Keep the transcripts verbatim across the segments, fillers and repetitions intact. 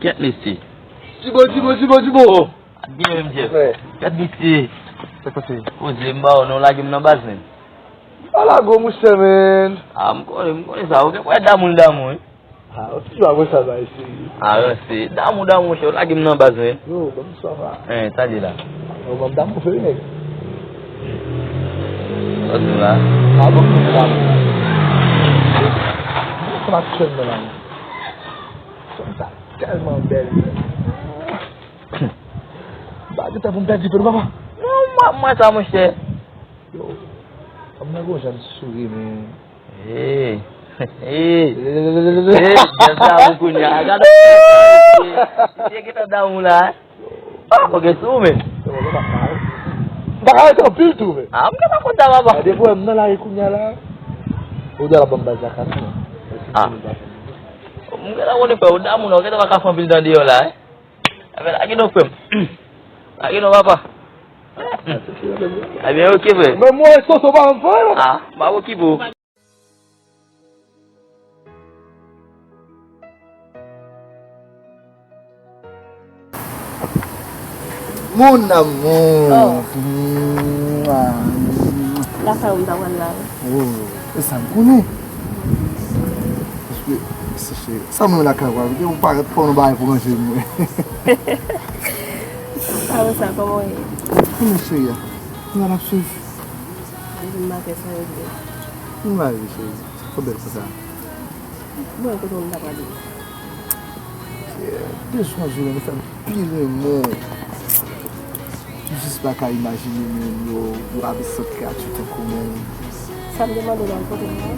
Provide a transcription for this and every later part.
Kèt mesye. Tibo, Tibo, Tibo, Tibo. Oh, ap gen menm, Jeff. Frè. Kèt mesye. Sa k pase? Koze m ba w non, lage m nan baz, menm. M pa lage w, monchè, menm. Ah, m konnen, m konnen sa. Ou gen pwè damou l damou, wi. Ah, ou toujou ap wè sa, sa, isi. Ah, ranse. Damou, damou, monchè, ou lage m nan baz, menm. Yo, bonswa, pa. Hein, sa di la? Yo, ban m damou, fè nèg. Sa di la? Ah, ban m damou. Sa m ap fè m nan la, menm. Fanm sa tèlman bèl, menm. M pa gen tan pou m pèdi pè l, papa. Non, m ap mwen sa, monchè. Yo, fanm nan gon jan souri, men. Hey. Hey. Hey, jèn sa pou kounye a. Gade misye gentan damou la, hein? Oh, ok, sou, men. Yo, yo, papa. M pa ka rete anpil tou, men. Ah, m gentan konn sa, papa. Gade pou m nan lari kounye a la. Ou dwe la ban m baz la kat, non? Ah. M gentan konnen, frè, ou damou la, ou gentan pa ka fè anpil tan deyò la, hein? Enben, lage non, frè m. Lage non, papa. Ebyen, ok, frè. Men mwen, Soso pa anfan, non? Ah, m ap okipe w. Mon amour. Oh. Mwa. Lakay ou m ta pral la, wi. Oh, e sa m konnen. Paske, se cheri. Sa mwen lakay ou a, ou parèt fò nou bagay pou ranje mwen. Sa ou sa, kòman w ye? Kòman cheri a? Kòman l ap swiv? Depi maten san regle. Nou rive, cheri. Sa fò bèl konsa. Mwen kote w m ta prale. Bezwen jwenn ou fè m pi renmen w. M jis pa ka imajine menm yo, yo ap santi kreyati tankou mwen. Sa m te mande w la, ou kote m nan?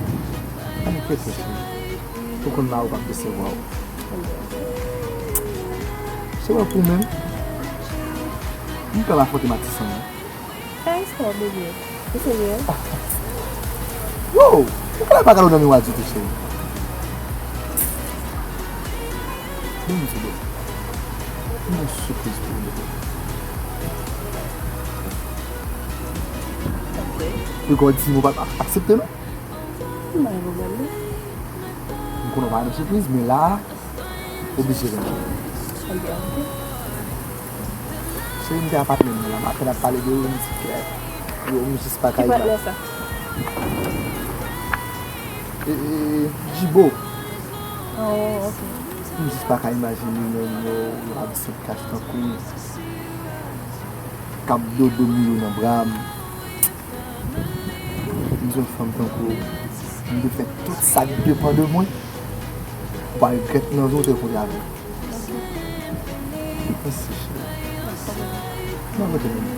Pa enkyete, cheri. Ou konn mari w p ap desevwa w. Se wè pou menm. M pral afwonte Matisan mwen. Fè respè w, bebe. Ou serye? Wow! Ou pa pa gade w nan miwa ditou, cheri. Ban m di w. M gen yon sipriz pou ou, bebe. Piko di m ou pa aksepte, non? M pa gen pwoblèm, non. M konnen w pa renmen sipriz, men la a, oblije renmen. Ebyen, ok. Cheri, m te apatnè m nan la, m apèn ap pale de ou, m di kè. Yo, m jis pa ka imajine. Ki patnè sa? E, e, Jibo. Oh, ok. M jis pa ka imajine menm yo, yo absent kach tankou m. K ap dodo m yo nan bra m. M se yon fanm tankou w. M te fè tout sa k depann de mwen. Ou pa regrèt nan vi w te kontre avè m. Mèsi, cheri. M ap rete menm.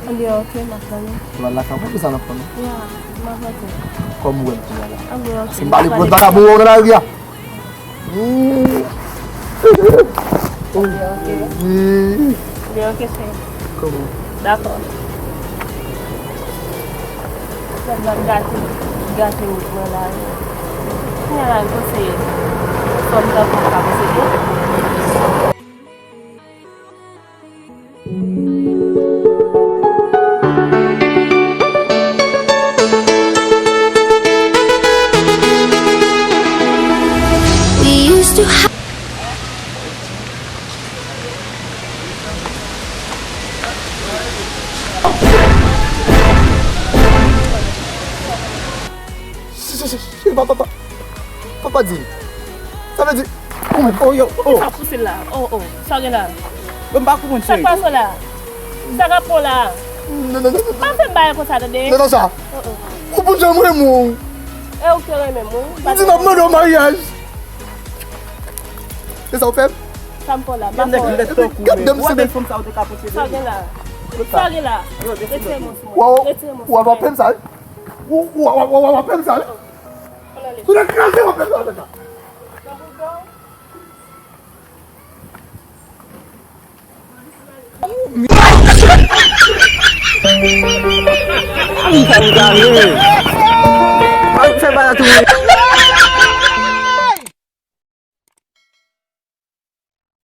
Ebyen, ok, m ap tann ou. Ou pral lakay ou, poukisa n ap tann ou? Ya, m ap rete. Kòm ou wè m kounye a la. Ebyen, ok. Si m pa ale pran vagabon nan lari a. Ebyen, ok. Ebyen, ok, cheri. Kòman? Dakò. Sèl m ap gate, gate wout mwen la. Kounye a la, m panse fò m tankou m ka posede. We used to ha- Cheri, pa, pa, pa, pa, pa di. Sa vle di, oh my God, oh, yo, oh. Sa pouse la. Oh, oh. Sa gen la. Yo, m pa konprann, cheri. Sa k pase la? Sa k ap pran la? Non, non, non, non, non. Pa fè m bagay konsa, tande. Non, non, sa. Oh, oh. Ou pou jan mwen, mwen. E ou te renmen m, wi. M di m ap mande w maryaj. Se sa w fè m? Sa m fè w la? M pa fè w. Gad, gad, gad, gad, gad, gad, sa w te ka posede. Sa gen la? Sa gen la? Retire men w sou mwen. Retire men w sou mwen. Ou ap pè m sa, wi? Ou, ou, ou, ou, ou ap pè m sa, wi? Ou nan kraze, w ap pè m sa, w ap pè m sa. Fè bagay tou.